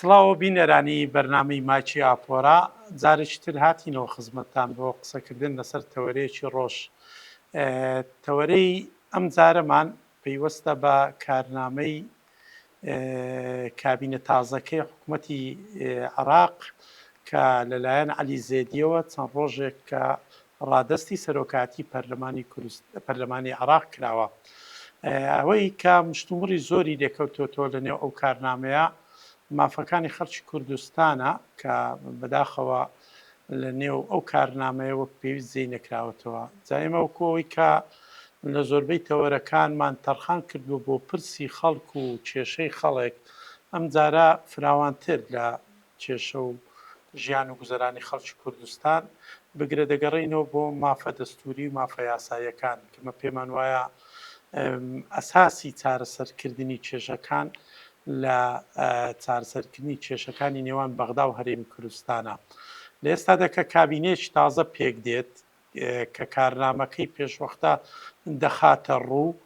سڵاو بینەرانی بەرنامەی مایکی ئاپۆرا، جارێکی تر هاتینەوە خزمەتتان بۆ قسەکردن لەسەر تەوەرەیەکی ڕۆژ. تەوەرەی ئەم جارەمان پەیوەستە بە کارنامەی کابینە تازەکەی حکومەتی عێراق کە لەلایەن عەلی زێدیەوە چەند ڕۆژێک کە ڕادەستی سەرۆکایەتی پەرلەمانی پەرلەمانی عێراق کراوە. ئەوەی کە مشتومڕی زۆری لێکەوتۆتەوە لە نێو ئەو کارنامەیە مافەکانی خەڵکی کوردستانە کە بەداخەوە لە نێو ئەو کارنامەیە وەک پێویست جێی نەکراوەتەوە. جا ئێمە وەکو ئەوەی کە لە زۆربەی تەوەرەکانمان تەرخان کردووە بۆ پرسی خەڵک و کێشەی خەڵک، ئەمجارە فراوانتر لە کێشە و ژیان و گوزەرانی خەڵکی کوردستان، بگرە دەگەڕێینەوە بۆ مافە دەستووری و مافە یاساییەکان کە مە پێمان وایە ئەساسی چارەسەرکردنی کێشەکان لە چارەسەرکردنی کێشەکانی نێوان بەغدا و هەرێمی کوردستانە. لە ئێستادا کە کابینەیەکی تازە پێک دێت کە کارنامەکەی پێشوەختە دەخاتە ڕوو،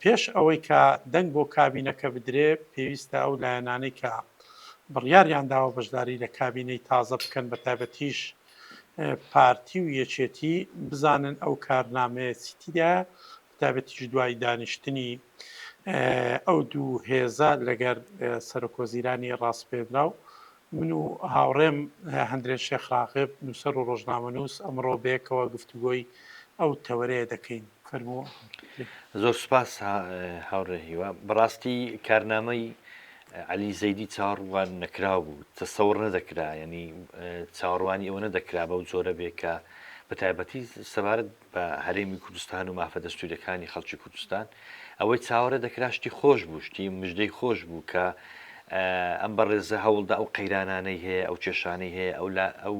پێش ئەوەی کە دەنگ بۆ کابینەکە بدرێ پێویستە ئەو لایەنانەی کە بڕیاریان داوە بەشداری لە کابینەی تازە بکەن بە تایبەتیش پارتی و یەکێتی بزانن ئەو کارنامەیە چی تیدایە بەتایبەتیش دوای دانیشتنی ئەو دوو هێزە لەگەر سەرۆکوەزیرانی ڕاسپێردراو. من و هاوڕێم هەندرێن شێخ ڕاغب، نووسەر و ڕۆژنامەنووس ئەمڕۆ بەیەکەوە گفتوگۆی ئەو تەوەرەیە دەکەین. فەرموو. زۆر سوپاس هاوڕێ هیوا. بەڕاستی کارنامەی عەلی زەیدی چاوەڕوان نەکراو بوو، تەسەوڕ نەدەکرا، یانی چاوەڕوانی ئەوە نەدەکرا بەو جۆرە بێ کە بەتایبەتی سەبارەت بە هەرێمی کوردستان و مافە دەستوریەکانی خەڵکی کوردستان ئەوەی چاوەڕێ دەکرا شتی خۆش بوو شتی مژدەی خۆش بوو کە ئەم بەڕێزە هەوڵدا ئەو قەیرانانەی هەیە ئەو کێشانەی هەیە ئەو لا ئەو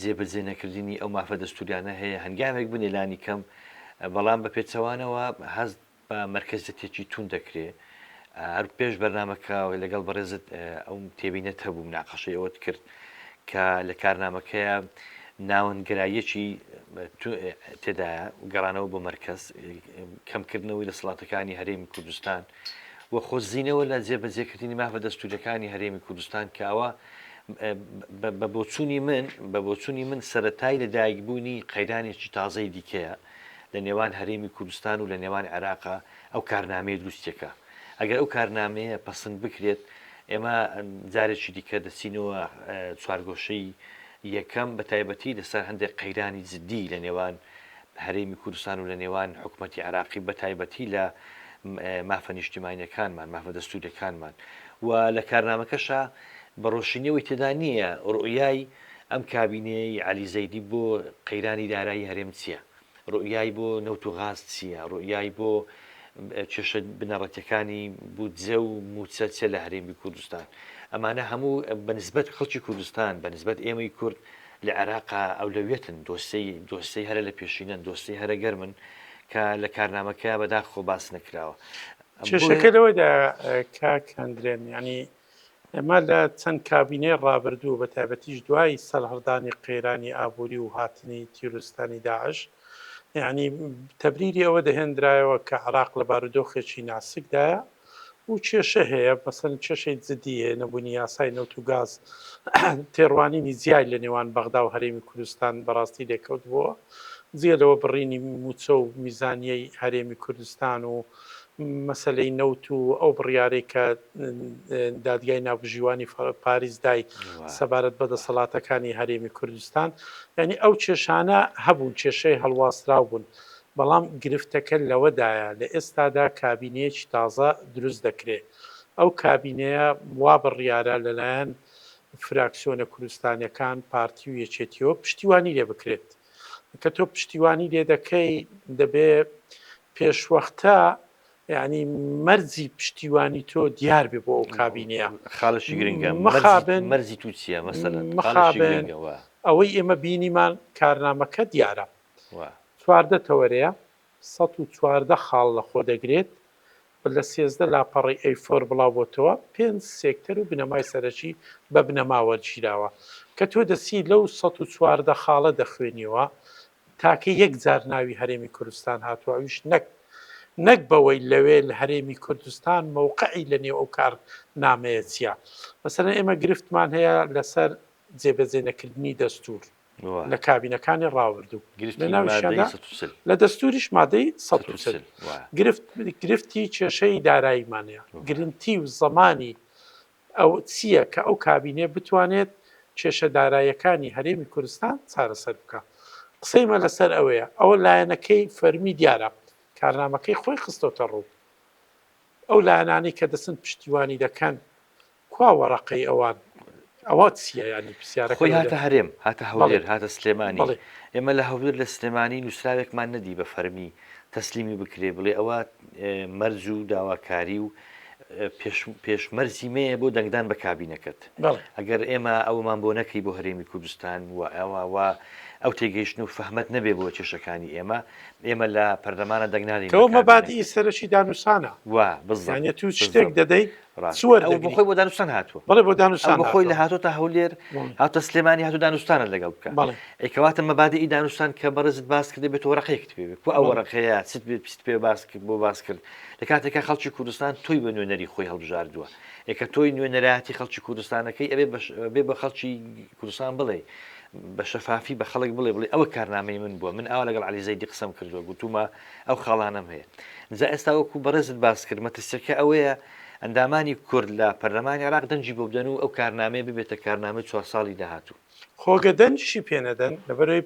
جێبەجێ نەکردنی ئەو مافە دەستوریانە هەیە هەنگاوێک بنێ لانی کەم بەڵام بە پێچەوانەوە هەست بە مەرکەزیەتێکی توند دەکرێ. هەر پێش بەرنامەکە لەگەڵ بەڕێزت ئەو تێبینەت هەبوو مناقەشەی ئەوەت کرد کە لە کارنامەکەیە ناوەندگەراییەکی تێدایە گەڕانەوە بۆ مەرکەز کەمکردنەوەی دەسەڵاتەکانی هەرێمی کوردستان و خۆزینەوە لە جێبەجێکردنی مافە دەستوریەکانی هەرێمی کوردستان کە ئەوە بە بۆچوونی من بە بۆچوونی من سەتای لەدایکبوونی قەیرانێکی تازەی دیکەیە لە نێوان هەرێمی کوردستان و لە نێوان عێراقا ئەو کارنامەیە دروستیەکە. ئەگەر ئەو کارنامەیە پەسند بکرێت ئێمە جارێکی دیکە دەچینەوە چوارگۆشەی یەکەم بە تایبەتی لەسەر هەندێک قەیرانی جدی لە نێوان هەرێمی کوردستان و لە نێوان حکومەتی عێراقی بە تایبەتی لە مافە نیشتیمانیەکانمان مافە دەستوریەکانمان و لە کارنامەکەشا بە ڕۆشنیەوەی تێدا نییە ڕوئیای ئەم کابینەیەی عەلی زەیدی بۆ قەیرانی دارایی هەرێم چییە؟ ڕوئیای بۆ نەوت و غاز چییە؟ ڕوئیای بۆ کێشە بنەڕەتیەکانی بودجە و موچە چیە لە هەرێمی کوردستان؟ ئەمانە هەموو بە نسبەت خەڵکی کوردستان، بە نسبەت ئێمەی کورد لە عێراقا ئەولەویەتن، دۆسیەی دۆسیەی هەرە لە پێشینەن، دۆسیەی هەرە گەرمن کە لە کارنامەکەیا بەداخەوە باس نەکراوە. کێشەکە لەوەدایە کاک هەندرێن یانی ئێمە لە چەند کابینەی ڕابردوو بە تایبەتیش دوای سەرهەڵدانی قەیرانی ئابووری و هاتنی تیرۆریستانی داعش یعنی تەبریری ئەوە دەهێندرایەوە کە عێراق لە بارودۆخێکی ناسکدایە و کێشە هەیە مەسەن کێشەی جدی هەیە نەبوونی یاسای نەوت و گاز تێڕوانینی جیای لە نێوان بەغدا و هەرێمی کوردستان بەڕاستی لێکەوت بووە جگە لەوە بڕینی مووچە و میزانیەی هەرێمی کوردستان و مەسەلەی نەوت و ئەو بڕیارەی کە دادگای ناوبژیوانی پاریس دای سەبارەت بە دەسەڵاتەکانی هەرێمی کوردستان یعنی ئەو کێشانە هەبوون کێشەی هەڵواسراو بوون بەڵام گرفتەکە لەوەدایە لە ئێستادا کابینەیەکی تازە دروست دەکرێت ئەو کابینەیە وا بڕیارە لەلایەن فراکسیۆنە کوردستانیەکان پارتی و یەکێتیەوە پشتیوانی لێ بکرێت کە تۆ پشتیوانی لێ دەکەی دەبێ پێشوەختە یعنی مەرجی پشتیوانی تۆ دیار بێ بۆ ئەو کابینەیە. خاڵێکی گرنگە مەخابن مەرجی تو چییە مەسەلەن؟ مەخابن ئەوەی ئێمە بینیمان کارنامەکە دیارە 14 تەوەرەیە 114 خاڵ لەخۆ دەگرێت لە 13 لاپەڕەی A four بڵاو بۆتەوە پێنج سێکتەر و بنەمای سەرەکی بە بنەما وەرگیراوە کە تۆ دەچی لەو 114 خاڵە دەخوێنیەوە تاکە یەک جار ناوی هەرێمی کوردستان هاتووە ئەویش نەک نەک بەوەی لەوێ لە هەرێمی کوردستان مەوقعی لە نێو ئەو کارنامەیە چییە. مەسەلەن ئێمە گرفتمان هەیە لەسەر جێبەجێ نەکردنی دەستوور لە کابینەکانی ڕاوردوو لە ناویشیاندا لە دەستوریش مادەی 140 گرفت گرفتی کێشەی داراییمان هەیە گرنتی و زەمانی ئەو چییە کە ئەو کابینێ بتوانێت کێشە داراییەکانی هەرێمی کوردستان چارەسەر بکە قسەی مە لەسەر ئەوەیە ئەوە لایەنەکەی فەرمی دیارە کارنامەکەی خۆی خستۆتە ڕوو ئەو لایەنانەی کە دەچن پشتیوانی دەکەن کوا وەڕەقەی ئەوان ئەوە چییە ینی پرسیارەکە خۆی هاتە هەرێم هاتە هەولێر هاتە سلێمانی ئێمە لە هەولێر لە سلێمانی نووسراوێکمان نەدی بە فەرمی تەسلیمی بکرێ بڵێ ئەوە مەرج و داواکاری و پێشمەرجی مەیە بۆ دەنگدان بە کابینەکەت ئەگەر ئێمە ئەومان بۆ نەکەی بۆ هەرێمی کوردستان و ئەوە و ئەو تێگەیشتن و فەهمەت نەبێ بۆ کێشەکانی ئێمە ئێمە لە پەرلەمانە دەنگ نادەین کەەوە مەبادی سەرەکی دانوسانە وا بزانێت یانی تو شتێک دەدەیت چ وەردەگری؟ ئەو بۆ خۆی بۆ دانوستان هاتووە. بەڵێ بۆ دانوستان هاتووە. خۆی لە هاتۆتە هەولێر هاتە سلێمانی هاتو دانوستانە لەگەڵ بکە. بەڵێ. ئەی کەواتە مەبادئی دانوستان کە بەڕێزت باس کرد دەبێت وەرەقەیەکت پێ بێ. کو ئەو وەرەقەیە چت بێ چت پێ باس کرد بۆ باس کرد. لە کاتێکا خەڵکی کوردستان تۆی بە نوێنەری خۆی هەڵبژاردووە. ئێ کە تۆی نوێنەرایەتی خەڵکی کوردستانەکەی ئەبێ بێ بە خەڵکی کوردستان بڵێ بە شەفافی بە خەڵک بڵێ بڵێ ئەوە کارنامەی من بووە من ئاوا لەگەڵ عەلی زەیدی قسەم کردووە گوتومە ئەو خاڵانەم هەیە جا ئێستا وەکو بەڕێزت باس کرد مەترسیەکە ئەوەیە ئەندامانی کورد لە پەرلەمانی عێراق دەنگی بۆ بدەن و ئەو کارنامەیە ببێتە کارنامەی چوار ساڵی داهاتوو. خۆ گەر دەنگیشی پێ نەدەن، لەبەرئەوەی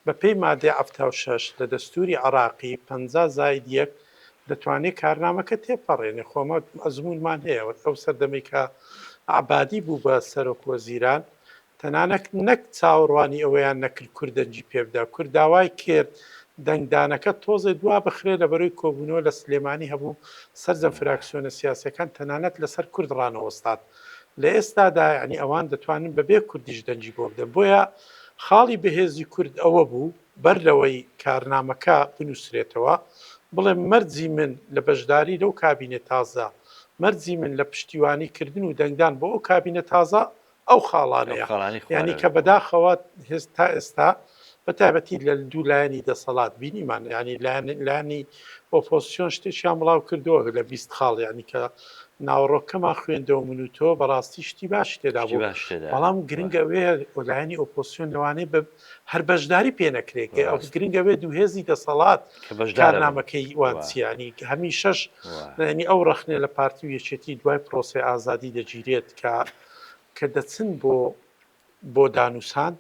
بەپێی مادەی 76 لە دەستووری عێراقی 50 زائید یەک دەتوانێت کارنامەکە تێپەڕێنێ، خۆ ئەمە ئەزموونمان هەیە ئەو سەردەمەی کە عەبادی بوو بە سەرۆک وەزیران تەنانەت نەک چاوەڕوانی ئەوەیان نەکرد کورد دەنگی پێبدا، کورد داوای کرد دەنگدانەکە تۆزێ دوا بخرێ لەبەرەی کۆبوونەوە لە سلێمانی هەبوو سەرجەم فراکسیۆنە سیاسیەکان تەنانەت لەسەر کورد ڕانەوەستان لە ئێستادا یانی ئەوان دەتوانن بەبێ کوردیش دەنگی بۆ بدەن بۆیە خاڵی بەهێزی کورد ئەوە بوو بەر لەوەی کارنامەکە بنووسرێتەوە بڵێم مەرجی من لە بەشداری لەو کابینە تازە مەرجی من لە پشتیوانی کردن و دەنگدان بۆ ئەو کابینە تازە ئەو خاڵانەیە یانی کە بەداخەوە تا ئێستا بە تایبەتی لە دوو لایەنی دەسەڵات بینیمان ینی لایەنی ئۆپۆزیسیۆن شتێکیان بڵاو کردەوە لە 20 خاڵ ینی کە ناوەڕۆکەمان خوێندەوە من و تۆ بەڕاستی شتی باشی تێدا بوو بەڵام گرنگە وێ لایەنی ئۆپۆزیسیۆن لەوانەیە بە هەر بەشداری پێ نەکرێت ئەو گرنگە وێ دوو هێزی دەسەڵات کارنامەکەی وان چیانی هەمیشەش ینی ئەو ڕەخنێ لە پارتی و یەکێتی دوای پرۆسەی ئازادی دەگیرێت کە کە دەچن بۆ بۆ دانوسان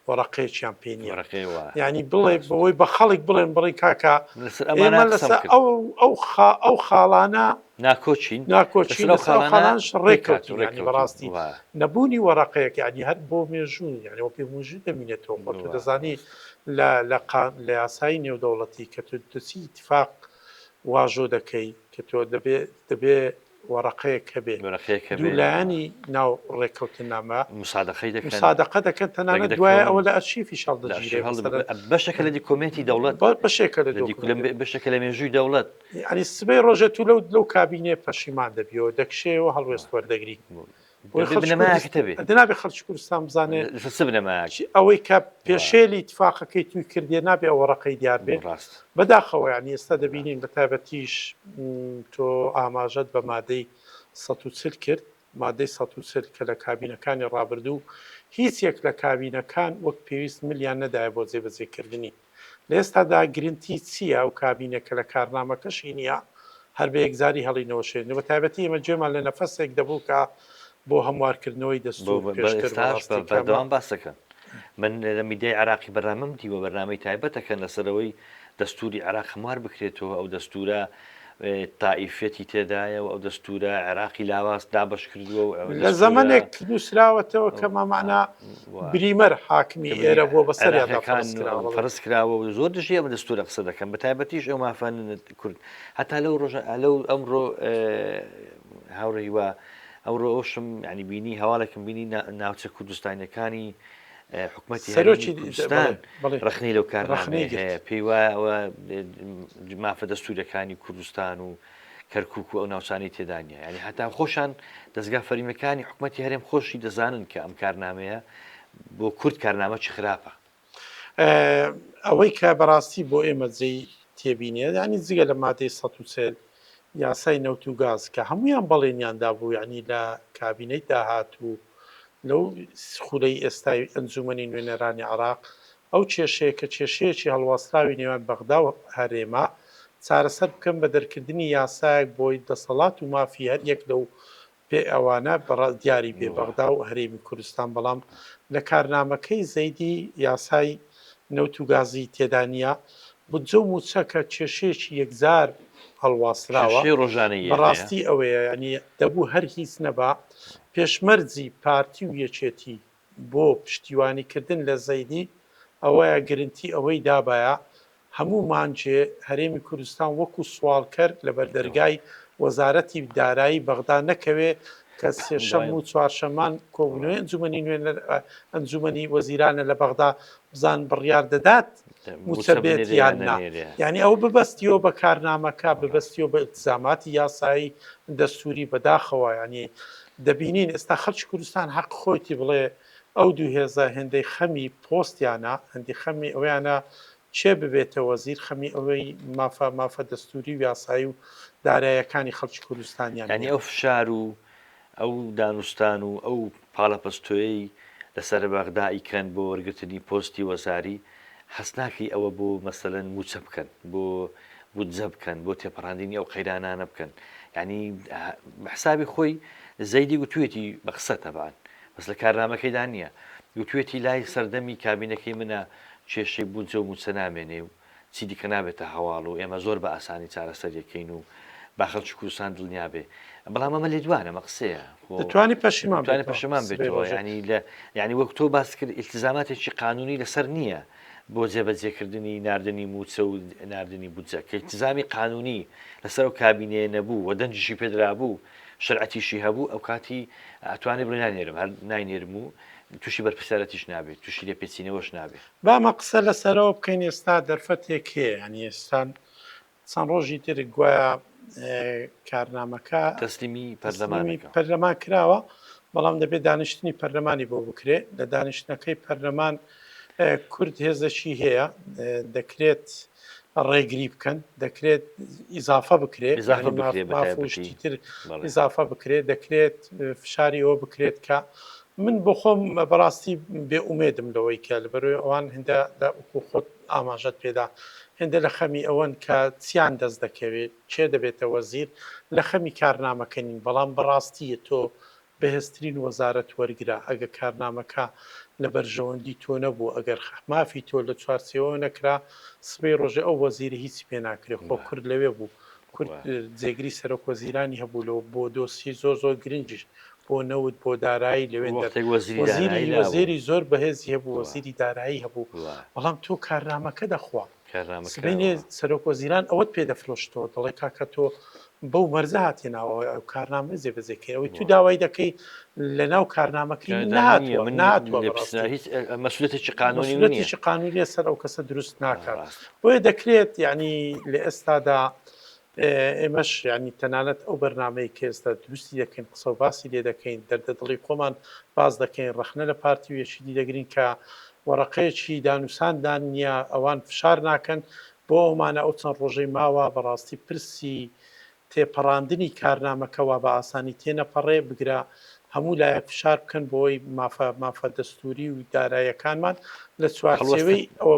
وەڕەقەیەکیان پێ نییە وەرەقەی وا یعنی بڵێ بەوەی بە خەڵک بڵێن بڵێن کاکە لەسەر ئێمە ئەمانە قسەم لەسەر کرد ئەو ئەو خا ئەو خاڵانە ناکۆچین ناکۆچین لەسەر ئەو لەسەر ئەو خاڵانە خاڵانش ڕێککەوتین ڕێککەوتین یعنی ڕێککەوتین بەڕاستی وا نەبوونی وەڕەقەیەک یعنی هەر بۆ مێژوو یعنی وە پێ مێژوو دەمینێتەوە خۆ تۆ وا دەزانی ڕاست لە لە قا لە یاسای نێودەوڵەتی کە تۆ دەچی ئیتفاق واژۆ دەکەی کە تۆ دەبێ دەبێ وەڕەقەیەک هەبێ وەرەقەیەک دوو هەبێ لایەنی ناو ڕێککەوتننامە مسادەقەی دەکەن مسادەقە دەکەن ڕێک تەنانەت دوایە دەکەون ئەوە لە ئەرشیفیش لە هەڵدەگیرێ ئەرشیف هەڵ مەسەلەن بەشێکە لە دیکۆمێنتی دەوڵەت بەشێکە لە لە دیکو لە دۆکومێنتی بەشێکە لە مێژووی دەوڵەت یعنی سبەی ڕۆژێ تو لەو لەو کابینێ پەشیمان دەبیەوە دەکشێەوە هەڵوێست وەردەگری بۆیە دەبێ خەڵکی بنەمایەکت کوردست هەبێ دەنابێ خەڵکی کوردستان بزانێ لەسەر چ بنەمایەک چی ئەوەی کە وا پێشێلی ئیتفاقەکەی توی کردیە نابێ ئەو وەڕەقەی دیار بێ ڕاست بەداخەوە یانی ئێستا دەبینین بە تایبەتیش تۆ ئاماژەت بە مادەی 140 کرد مادەی 140 کە لە کابینەکانی ڕابردوو هیچ یەک لە کابینەکان وەک پێویست ملیان نەدایە بۆ جێبەجێکردنی لە ئێستادا گرنتی چییە ئەو کابینە کە لە کارنامەکەشی نییە هەر بە یەکجاری هەڵینەوەشێنن بە تایبەتی ئێمە گوێمان لە نەفەسێک دەبوو کە بۆ هەموارکردنەوەی دەستوور پێشتر ئێستاش بەڕاستی کەمە. بەردەوام باس دەکەن من لە میدیای عێراقی بەرنامەم دیوە بەرنامەی تایبەت دەکەن لەسەرەوەی دەستوری عێراق هەموار بکرێتەوە ئەو دەستورە تائیفیەتی تێدایە و ئەو دەستورە عێراقی لاواز دابەش کردووە و ئەو لە دەستورە زەمەنێک نووسراوەتەوە کە مامەعنا بریمەر حاکمی ئێرە بووە بەسەریاندا عێراقیەکان فەرز کراوە بەڵێ. فەرز کراوە و زۆر دژی ئەم دەستورە قسە دەکەن بە تایبەتیش ئەو مافە کورد هەتا لەو ڕۆژە لەو ئەمڕۆ هاوڕێ هیوا ئەوڕۆ ئەوشم یعنی بینی هەواڵێکم بینی ناوچە کوردستانیەکانی حکومەتی سەرۆکی کوردستان ڕەخنەی لەو ڕەخنەی کارنامەیە گرت. هەیە پێی وایە ئەوە مافە دەستوورەکانی کوردستان و کەرکک و ئەو ناوچانەی تێدا نییە یعنی هەتا خۆشان دەزگا فەرمیەکانی حکومەتی هەرێم خۆشی دەزانن کە ئەم کارنامەیە بۆ کورد کارنامەکی خراپە. ئەوەی کە بەڕاستی بۆ ئێمە جێی تێبینیە یانی جگە لە مادەی 140 یاسای نەوت و گاز کە هەمویان بەڵێنیان دابوو یعنی لە کابینەی داهاتوو لەو خولەی ئێستای ئەنجومەنی نوێنەرانی عێراق ئەو کێشەیە کە کێشەیەکی هەڵواسراوی نێوان بەغدا و هەرێمە چارەسەر بکەن بە دەرکردنی یاسایەک بۆی دەسەڵات و مافی هەر یەک لەو پێ ئەوانە بەڕا دیاری بێ بەغدا و هەرێمی کوردستان بەڵام لە کارنامەکەی زەیدی یاسای نەوت و گازی تێدا نییە بودجە و مووچە کە کێشەیەکی یەکجار هەڵواسراوە کێشەی ڕۆژانەی ئێمەیە. بەڕاستی ئەوەیە یانی دەبوو هەر هیچ نەبا پێشمەرجی پارتی و یەکێتی بۆ پشتیوانی کردن لە زەیدی ئەوەیە گرنتی ئەوەی دابایە هەموو مانگێ هەرێمی کوردستان وەکو سواڵکەر لە بەردەرگای وەزارەتی دارایی بەغدا نەکەوێ کە سێشەم و چوارشەمان کۆبوونەوەی ئەنجومەنی نوێنەر ئەنجومەنی وەزیرانە لە بەغدا بزان بڕیار دەدات موچە بێت یان نا یعنی ئەو ببەستیەوە بە کارنامەکە ببەستیەوە بە ئیلتزاماتی یاسایی دەستوری بەداخەوە یعنی دەبینین ئێستا خەڵکی کوردستان حەق خۆیتی بڵێ ئەو دوو هێزە هێندەی خەمی پۆستیانە هەندی خەمی ئەویانە کێ ببێتە وەزیر خەمی ئەوەی مافە مافە دەستوری و یاسایی و دارایەکانی خەڵکی کوردستانیان یعنی ئەو فشار و ئەو دانوستان و ئەو پاڵەپەستۆیەی لەسەر بەغدا ئەیکەن بۆ وەرگرتنی پۆستی وەزاری، هەست ناکەی ئەوە بۆ مەسەلەن مووچە بکەن، بۆ بودجە بکەن، بۆ تێپەڕاندنی ئەو قەیرانانە بکەن. یانی بە حسابی خۆی زەیدی گوتوویەتی بە قسە تەبعەن، بەس لە کارنامەکەیدا نییە، گوتوویەتی لای سەردەمی کابینەکەی منە کێشەی بودجە و مووچە نامێنێ و چیدیکە نابێتە هەواڵ و ئێمە زۆر بە ئاسانی چارەسەری ئەکەین و با خەڵکی کوردستان دڵنیا بێ بەڵام ئەمە لێدوانە ئەمە قسەیە خۆ دەتوانی پەشیمان دەتوانێت بێتەوە پەشیمان سبەی بێتەوە ڕۆژێک. یعنی لە یعنی وەک تۆ باست کرد ئیلتزاماتێکی قانونی لەسەر نییە بۆ جێبەجێکردنی ناردنی مووچە و ناردنی بودجە کە ئیلتزامی قانونی لەسەر ئەو کابینەیە نەبوو و دەنگیشی پێدرابوو شەرعەتیشی هەبوو ئەو کاتی ئەتوانێ بڵێ نانێرم هەر ناینێرم و تووشی بەرپرسیارەتیش نابێت تووشی لێپێچینەوەش نابێت. با ئەمە قسە لەسەرەوە بکەین ئێستا دەرفەتێک هەیە یانی ئێستا چەند ڕۆژی تر گوایە کارنامەکە تەسلیمی تەسلیمی پەرلەمان کراوە بەڵام دەبێت دانیشتنی پەرلەمانی بۆ بکرێ لە دانیشتنەکەی پەرلەمان کورد هێزەکی هەیە دەکرێت ڕێگری بکەن دەکرێت ئیزافە بکرێت شتی تر ئیزافە بکرێت دەکرێت فشاری ئەوە بکرێت کە من بۆ خۆم بەڕاستی بێ ئومێدم لەوەی کە لەبەرەوەی ئەوان هەندە لە وەکو خۆت ئاماژەت پێدا هێندە لە خەمی ئەوەن کە چیان دەست دەکەوێت کێ دەبێتە وەزیر لە خەمی کارنامەکە نین بەڵام بەڕاستی تۆ بەهێزترین وەزارەت وەرگرە ئەگە کارنامەکە لە بەرژەوەندی تۆ نەبوو ئەگەر مافی تۆ لە چوارچێوە نەکرا سبەی ڕۆژێ ئەو وەزیرە هیچی پێ ناکرێ خۆ کورد لەوێ بوو کورد جێگری سەرۆک وەزیرانی هەبوو لەوە بۆ دۆسیەی زۆر زۆر گرنگیش بۆ نەوت بۆ دارایی لەوێن دەر وەختێک وەزیری وەزیری دارایی لابوو. وەزیری زۆر بەهێزی هەبوو وا. وەزیری دارایی هەبوو وا. بەڵام تۆ کارنامەکە دەخوا کارنامە سبەینێ کراوە. سەرۆک وەزیران ئەوەت پێ دەفرۆشتەوە دەڵێ کاکە تۆ بەو مەرجە هاتیە ناوەوە ئەو کارنامە جێبەجێ کەی ئەوەی تو وا. داوای دەکەی لە ناو کارنامەکەی من کارنامە نییە نەهاتووە من نەهاتووە لێپرسرا بەڕاستی هیچ مەسئولیەتێکی قانونیم نییە. مەسئولیەتێکی قانونیە سەر ئەو کەسە دروست ناکات ڕاستە. بۆیە دەکرێت یعنی لە ئێستادا ئێمەش یانی تەنانەت ئەو بەرنامەی کە ئێستا دروستی دەکەین قسە و باسی لێ دەکەین دەردە دڵی خۆمان باس دەکەین ڕەخنە لە پارتی و یەکیتی دەگرین کە وەڕەقەیەکی دانوساندان نییە ئەوان فشار ناکەن بۆ ئەومانە ئەو چەند ڕۆژەی ماوە بەڕاستی پرسی تێپەڕاندنی کارنامەکە وا بە ئاسانی تێنەپەڕێ بگرە هەموو لایەک فشار بکەن بۆی مافە مافە دەستوری و دارایەکانمان لە چوارچێوەی ئەوە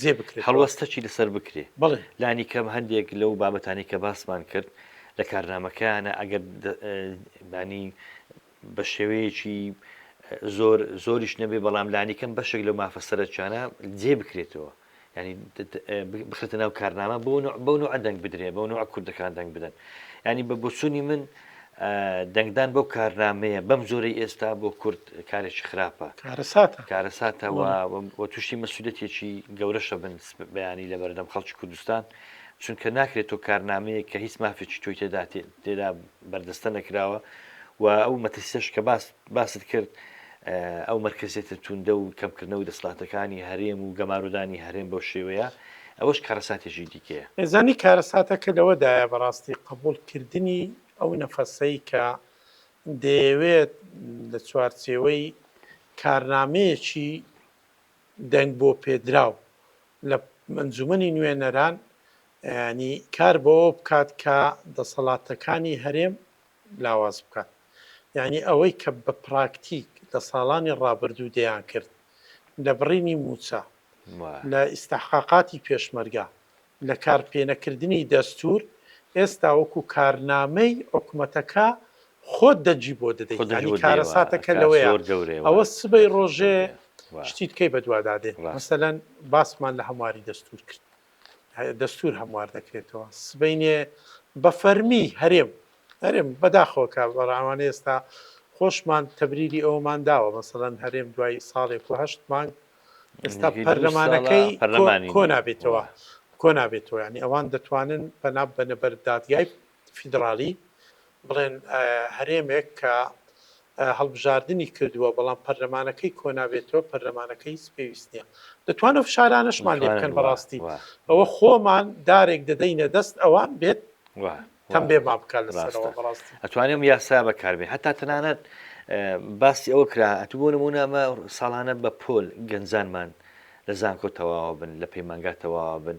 جێ بکرێت هەڵوەستەکی لەسەر بکرێ بەڵێ لانی کەم هەندێک لەو بابەتانی کە باسمان کرد لە کارنامەکەیانە ئەگەر بانی بە شێوەیەکی زۆر زۆریش نەبێ بەڵام لانی کەم بەشێک لەو مافە سەرەکیانە جێ بکرێتەوە یانی بخرێتە ناو کارنامە بۆ بەو نوعە دەنگ بدرێ بەو نوعە کوردەکان دەنگ بدەن ینی بە بۆچوونی من دەنگدان بەو کارنامەیە بەم جۆرەی ئێستا بۆ کورد کارێکی خراپە کارەساتە کارەساتە و تووشی مەسولەتێکی گەورەشە بن بەیانی لە بەردەم خەڵکی کوردستان چونکە ناکرێت تۆ کارنامەیە کە هیچ مافێکی تۆی تێدا تێدا بەردەستە نەکراوە و ئەو مەترسیش کە باس باست کرد ئەو مەرکەزیەتە توندە و کەمکردنەوەی دەسەڵاتەکانی هەرێم و گەمارۆدانی هەرێم بەو شێوەیە، ئەوەش کارەساتێکی دیکەیە. ئەزانی کارەساتەکە لەوەدایە بەڕاستی قبوڵکردنی ئەو نەفەسەی کە دەیەوێت لە چوارچێوەی کارنامەیەکی دەنگ بۆ پێدراو لە ئەنجومەنی نوێنەران. یانی کار بەوە بکات کە دەسەڵاتەکانی هەرێم لاواز بکات. یانی ئەوەی کە بە پراکتیک لە ساڵانی ڕابردوو دەیان کرد لە بڕینی مووچە، لە ئیستحقاقاتی پێشمەرگە، لە کار پێنەکردنی دەستوور، ئێستا وەکو کارنامەی حکومەتەکە خۆت دەنگی بۆ دەدەیت. یانی کارەساتەکە لەوەیە ئەوە سبەی ڕۆژێ شتی دیکەی بەدوادا دێ. مەسەلەن باسمان لە هەمواری دەستوور کرد. دەستور هەموار دەکرێتەوە سبەینێ بە فەرمی هەرێم هەرێم بەداخەوە کە بەڕاوانە ئێستا خۆشمان تەبریری ئەومان داوە مەسەڵەن هەرێم دوای ساڵێک و هەشت مانگ ئێستا پەرلەمانەکەی کۆ نابێتەوە کۆ نابێتەوە ینی ئەوان دەتوانن پەنا بەنە بەر دادگای فیدراڵی بڵێن هەرێمێک کە هەڵبژاردنی کردووە بەڵام پەرلەمانەکەی کۆنابێتەوە پەرلەمانەکەی هیچ پێویست نییە دەتوانن فشارانەشمان لێ بکەن بەڕاستی ئەوە خۆمان دارێک دەدەینە دەست ئەوان بێت تەمبێمان بکات لەسەرەوە بەڕاستی ئەتوانێم یاسا بەکاربێ هەتا تەنانەت باسی ئەوە کرا ئەتوو بۆ نمونە ئەمە ساڵانە بە پۆل گەنجانمان لە زانکۆ تەواوە بن لە پەیمانگا تەواوە بن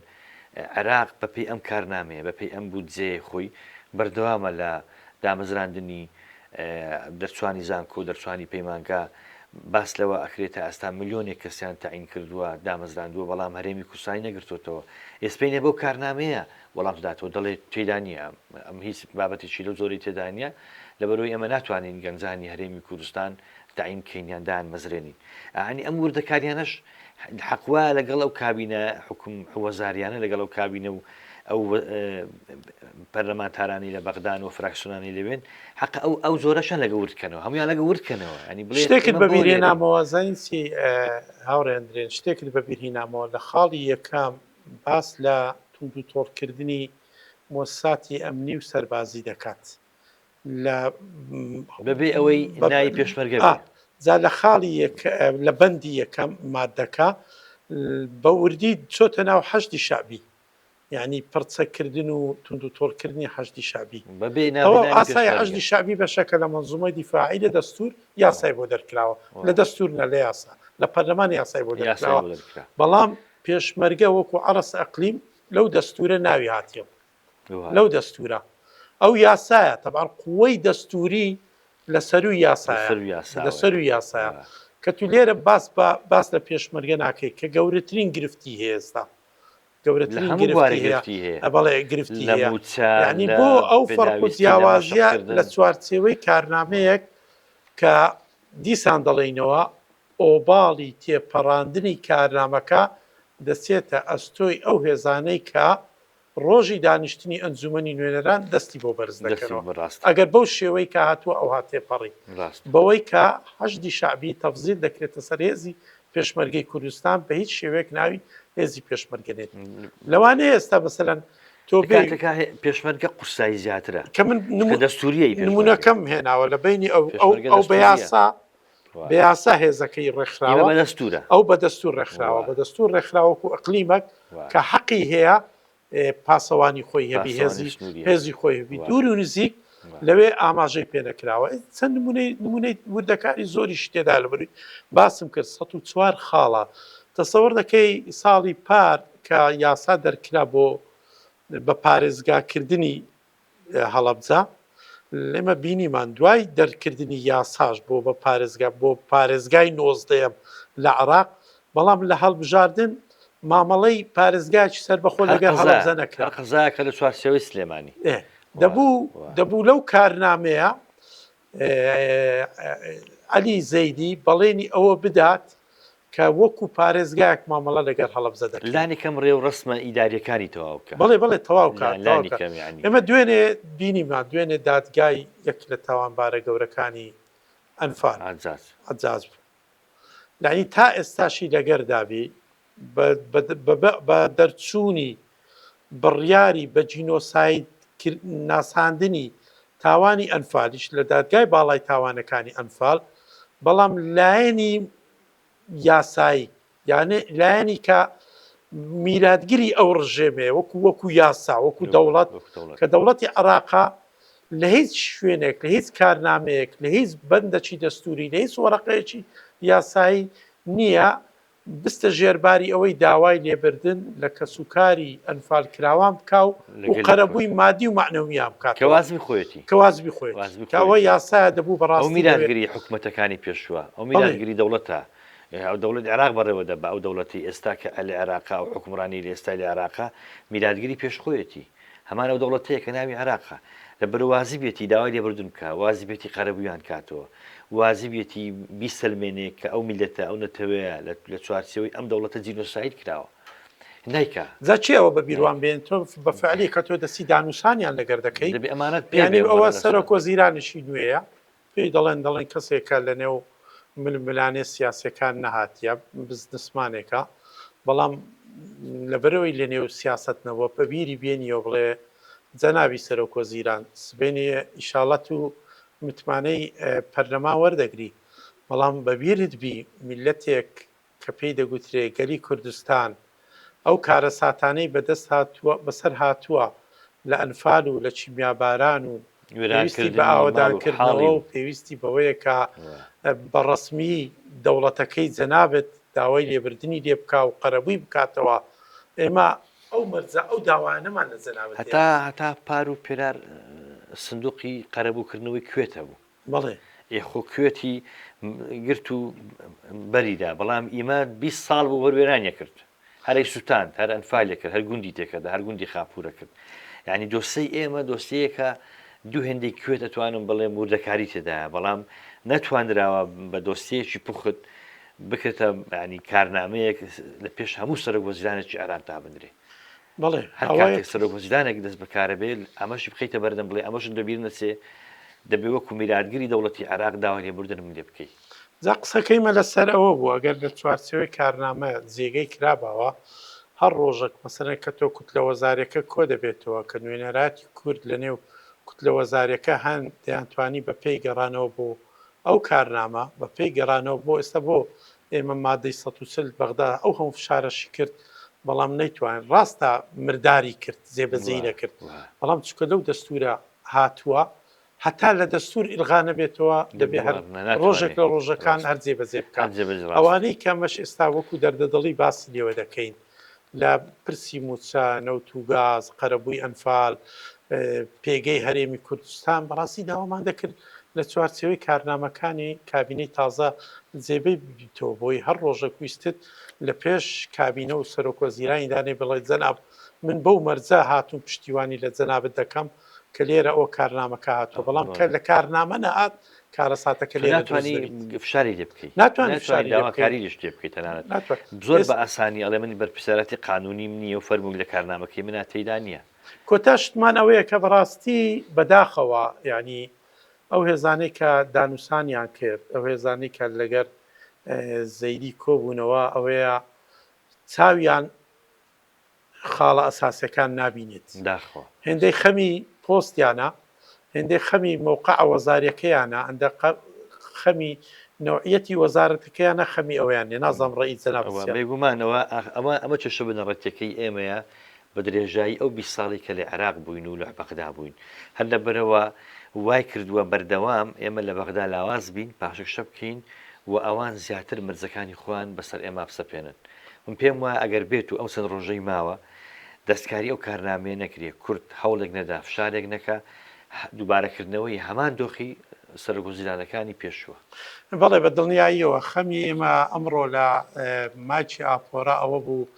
عێراق بەپێی ئەم کارنامەیە، بەپێی ئەم بودجەیەی خۆی بەردەوامە لە دامەزراندنی دەرچوانی زانکۆ و دەرچوانی پەیمانگا، باس لەوە ئەکرێت تا ئێستا ملیۆنێک کەسیان تەعین کردووە، دامەزراندووە، بەڵام هەرێمی کوردستانی نەگرتۆتەوە. ئێسپەینێ بەو کارنامەیە وەڵام دەداتەوە، دەڵێت تێدا نییە، ئەم هیچ بابەتێکی لەو جۆرەی تێدا نییە، لەبەرئەوەی ئێمە ناتوانین گەنجانی هەرێمی کوردستان تەعین بکەین یان دایانمەزرێنین. یانی ئەم وردەکاریانەش حەق وایە لەگەڵ ئەو کابینە حکوم وەزاریانە لەگەڵ ئەو کابینە و ئەو پەرلەمانتارانی لە بەغدان و فراکسیۆنانی لەوێن حەق ئەو ئەو زۆرەشان لەگە وردکەنەوە هەمویان لەگە وردکەنەوە ینی بڵێ شتێکت بەبیرهێنامەوە زانین چی هاوڕێ ئەندرێن شتێکت بەبیرهینامەوە لە خاڵی یەکەم باس لە توندوتۆڵکردنی مۆساتی ئەمنی و سەربازی دەکات لە بەبێ ئەوەی ناوی پێشمەرگە بێ. جا لە خاڵی یەک لە بەندی یەکەم مادەکە بە وردی چۆتە ناو حەشدی شەعبی یعنی پڕچەکردن و توندوتۆڵکردنی حەشدی شەعبی بەبێ ناوی ئاسای حەشدی شەعبی بەشەکە لە مەنزومەی دیفاعی لە دەستور یاسای بۆ دەرکراوە لە دەستور نە لە یاسا لە پەرلەمان یاسای بۆ دەرکراوە بەڵام پێشمەرگە وەکو عەرەس ئەقلیم لەو دەستورە ناوی هاتیە لەو دەستورە ئەو یاسایە تەبعەن قوەی دەستوری لە سەروی یاسایە لە سەروی یاسایە کە تو لێرە باس بە باس لە پێشمەرگە ناکەی کە گەورەترین گرفتی هەیە ئێستا گەورەترین گرفتی هەیە بەڵێ گرفتی هەیە یعنی بۆ ئەو فەرق و جیاوازیە لە چوارچێوەی کارنامەیەک کە دیسان دەڵێینەوە ئۆباڵی تێپەڕاندنی کارنامەکە دەچێتە ئەستۆی ئەو هێزانەی کە ڕۆژی دانیشتنی ئەنجومەنی نوێنەران دەستی بۆ بەرز دەکەنەوە ئەگەر بەو شێوەی کە هاتووە ئەوها تێپەڕی بەوەی کە حەشدی شەعبی تەفزیل دەکرێتە سەر هێزی پێشمەرگەی کوردستان بە هیچ شێوەیەک ناوی هێزی پێشمەرگە نێت لەوانەیە ئێستا مەسەلەن تۆ کاتەکە پێشمەرگە قورسایی زیاترە کە من دەستوریی نمونەکەم هێناوە لە بینی ئەو ئەو بە یاسا بە یاسا هێزەکەی ڕێکخراوە ئەو بە دەستور ڕێکخراوە بە دەستور ڕێکخراوەکو ئەقلیمەک کە حەقی هەیە پاسەوانی خۆی هەبی هێزی هێزی خۆی هەبی دوور و نزیک لەوێ ئاماژەی پێنەکراوە چەند نمونەی نمونەی وردەکاری زۆری شتێدا لە بەروی باسم کرد 104 خاڵە تەسەوەر دەکەی ساڵی پار کە یاسا دەرکرا بۆ بە پارێزگاکردنی هەڵەبجە، ئێمە بینیمان دوای دەرکردنی یاساش بۆ بە پارێزگا بۆ پارێزگای نۆزدەیەم لە عراق بەڵام لە هەڵبژاردن مامەڵەی پارێزگایکی سەربەخۆ لەگەڵ هەڵەبجە نەکرا قەزاکە لە چوارچێوەی سلێمانی دەبوو دەبوو لەو کارنامەیە عەلی زەیدی بەڵێنی ئەوە بدات کە وەکو پارێزگایەک مامەڵە لەگەڵ هەڵەبجە دەکرێت. لانی کەم ڕێوڕەسمە ئیدارییەکانی تەواو بکا. بەڵێ بەڵێ تەواو کا تەواو کا. ئێمە دوێنێ بینیمان دوێنێ دادگای یەک لە تاوانبارە گەورەکانی ئەنفال عەجاج عەجاج بوو. یانی تا ئێستاشی لەگەردا بی بە دەرچوونی بڕیاری بە جینۆساید ناساندنی تاوانی ئەنفالیش لە دادگای باڵای تاوانەکانی ئەنفال بەڵام لایەنی یاسایی یانێ لایەنی کە میراتگری ئەو ڕژێمەیە وەکو وەکو یاسا وەکو دەوڵەت کە دەوڵەتی عراقا لە هیچ شوێنێک لە هیچ کارنامەیەک لە هیچ بەندەکی دەستوری لە هیچ وەرەقەیەکی یاسایی نییە. بستە ژێرباری ئەوەی داوای لێبردن لە کەسوکاری ئەنفالکراوان بکا و و قەرەبووی مادی و مەعنەویان بکات کە وازمی خۆیەتی کە وازمی خۆیەتی کە ئەوە یاسایە دەبوو بەڕاستی ئەو میراتگری حکومەتەکانی پێشووە ئەو میراتگری دەوڵەتە ئەو دەوڵەت عێراق بەڕێوە دەبا ئەو دەوڵەتی ئێستا کە لە عێراقا و حکومڕانی لە ئێستای لە عێراقا میراتگری پێش خۆیەتی هەمان ئەو دەوڵەتەیە کە ناوی عێراقە. لەبەر وازیبێتی داوای لێبوردن بکا، وازیبێتی قەرەبوویان کاتەوە، وازیبێتی بیسەلمێنێ کە ئەو میللەتە، ئەو نەتەوەیە لە چوارچێوەی ئەم دەوڵەتە جینۆساید کراوە. نایکا. جا کێ ئەوە بە بیروان بێن؟ تۆ بە فعلی کە تۆ دەستی دانوسانیان لەگەر دەکەی، دەبێ ئەمانەت پێ یانی بێ ئەوە وەرە لەسەر. سەرۆک وەزیرانیشی نوێیە، پێی دەڵێن دەڵێن کەسێکە لە نێو ململانێ سیاسیەکان نەهاتیە، بزنسمانێکە، بەڵام لەبەرئەوەی لە نێو سیاسەت نەبووە بە بیری بێنیەوە بڵێ جەنابی سەرۆک وەزیران سبەینێ ئیشاڵەت و متمانەی پەرلەمان وەردەگری، بەڵام بە بیرت بی میللەتێک کە پێی دەگوترێ گەلی کوردستان ئەو کارەساتانەی بەدەست هاتووە بەسەر هاتووە لە ئەنفال و لە کیمیاباران و پێویستی بە وێرانکردنی ماڵ و ئاوەدانکردنەوە حاڵی و و. پێویستی بەوەیە کە بە ڕەسمی دەوڵەتەکەی جەنابت داوای لێبردنی لێ بکا و قەرەبووی بکاتەوە ئێمە ئەو مەرجە ئەو داوایانەمان لە جەنابت هەیە. هەتا هەتا پار و پێرار سندوقی قەرەبووکردنەوەی کوێت هەبوو. بەڵێ. ئێ خۆ کوێتی گرت و بەری دا، بەڵام ئیمە 20 ساڵ بوو هەر وێرانیە کرد، هەر ئەیسوتاند، هەر ئەنفالیە کرد، هەر گوندی تێکەدا، هەر گوندی خاپوورە کرد. یانی دۆسیەی ئێمە دۆسیەیەکە دوو هێندەی کوێت ئەتوانم بڵێم وردەکاری تێدایە، بەڵام نەتوانراوە بە دۆسیەیەکی پوخت بکرێتە ینی کارنامەیەک لە پێش هەموو سەرۆک وەزیرانێکی عێراق دابنرێ. بەڵێ هەر کاتێک سەرۆک وەزیرانێک دەست بەکارە بێ ئەمەشی بخەیتە بەردەم بڵێ ئەمەشت لەبیر نەچێ دەبێ وەکو میراتگری دەوڵەتی عێراق داوای لێبوردنم لێ بکەی. جا قسەکەی مە لەسەر ئەوە بوو ئەگەر لە چوارچێوەی کارنامە جێگەی کراباوە هەر ڕۆژەک مەسەلەن کە تۆ کوتلە وەزاریەکە کۆ دەبێتەوە کە نوێنەراتی کورد لە نێو کوتلە وەزاریەکە هەن دەیانتوانی بە پێی گەڕانەوە بۆ ئەو کارنامە بە پێی گەڕانەوە بۆ ئێستا بۆ ئێمە مادەی 140 بەغدا ئەو هەموو فشارەشی کرد بەڵام نەیتوانێت ڕاستە مرداری کرد جێبەجێی نەکرد بەڵام چونکە لەو دەستورە هاتووە هەتا لە دەستور ئیلغا نەبێتەوە دەبێ هەر ڕۆژێک لە ڕۆژەکان هەر جێبەجێ بکات ئەوانەی کە ئەمەش ئێستا وەکو دەردەدڵی باسی لێوە دەکەین لە پرسی مووچە، نەوت و گاز، قەرەبووی ئەنفال، پێگەی هەرێمی کوردستان، بەڕاستی داوامان دەکرد لە چوارچێوەی کارنامەکانی کابینەی تازە جێبەی ببیتەوە بۆی هەر ڕۆژێک ویستت لە پێش کابینە و سەرۆکوەزیرانی دانێ بڵێ جەناب من بەو مەرجە هاتووم پشتیوانی لە جەنابت دەکەم کە لێرە ئەو کارنامەکە هاتووە بەڵام کە لە کارنامە نەهات کارەساتەکە لێرە دروست ناتوانی دەبیت. فشاری لێ بکەی ناتوانی فشاری ناتوانی لێ بکەی. داواکاری لێش لێ بکەی تەنانەت ناتوانی زۆر ئێس بە ئاسانی ئەڵێ من بەرپرسیارەتی قانونیم نییە و فەرمووی لە کارنامەکەی منا تێیدا نییە. کۆتا شتمان ئەوەیە کە بەڕاستی بەداخەوە یانی ئەو هێزانەی کە دانوسانیان کرد ئەو هێزانەی کە لەگەر زەیدی کۆبوونەوە ئەوەیە چاویان خاڵە ئەساسیەکان نابینێت. داخوا. هێندەی خەمی پۆستیانە، هێندەی خەمی مەوقعە وەزاریەکەیانە، هەندە خەمی نەوعیەتی وەزارەتەکەیانە خەمی ئەوەیان نیە. نازانم ڕەئی جەنابت ئەوە چیە؟ بێگومان ئەوە ئەمە ئەمە کێشە بنەڕەتیەکەی ئێمەیە بە درێژایی ئەو 20 ساڵی کە لە عێراق بووین و لە بەغدا بووین هەر لەبەرەوە وای کردووە بەردەوام ئێمە لە بەغدا لاواز بین پاشەکشە بکەین و ئەوان زیاتر مەرجەکانی خۆیان بەسەر ئێمە بسەپێنن من پێم وایە ئەگەر بێت و ئەو چەند ڕۆژەی ماوە دەستکاری ئەو کارنامەیە نەکرێ، کورد هەوڵێک نەدا، فشارێک نەکا، دووبارەکردنەوەی هەمان دۆخی سەرۆکوەزیرانەکانی پێشووە. بەڵێ بە دڵنیاییەوە خەمی ئێمە ئەمڕۆ لە مایکی ئاپۆرا ئەوە بوو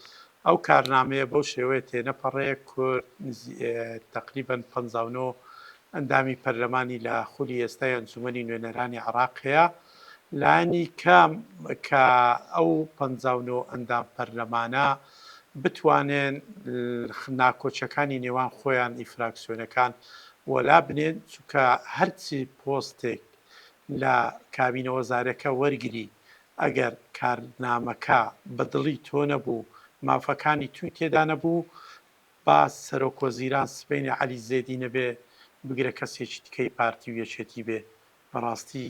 ئەو کارنامەیە بەو شێوەیە تێنەپەڕێ، کورد تەقریبەن 59 ئەندامی پەرلەمانی لە خولی ئێستای ئەنجومەنی نوێنەرانی عێراق هەیە، لانی کەم کە ئەو 59 ئەندام پەرلەمانە بتوانێن ناکۆکیەکانی نێوان خۆیان ئی فراکسیۆنەکان وەلا بنێن، چونکە هەرچی پۆستێک لە کابینە وەزارەکە وەرگری ئەگەر کارنامەکە بە دڵی تۆ نەبوو مافەکانی توی تێدا نەبوو با سەرۆک وەزیران سبەینێ عەلی زێدی نەبێ بگرە کەسێکی دیکەی پارتی و یەکێتی بێ بەڕاستی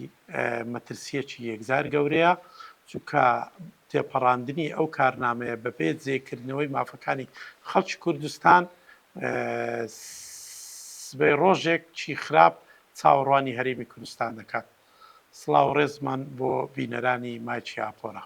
مەترسییەکی یەکجار گەورەیە، چونکە تێپەڕاندنی ئەو کارنامەیە بەبێ جێکردنەوەی مافەکانی خەڵکی کوردستان سبەی ڕۆژێک چی خراپ چاوەڕوانی هەرێمی کوردستان دەکات. سڵاو و ڕێزمان بۆ بینەرانی مایکی ئاپۆرا.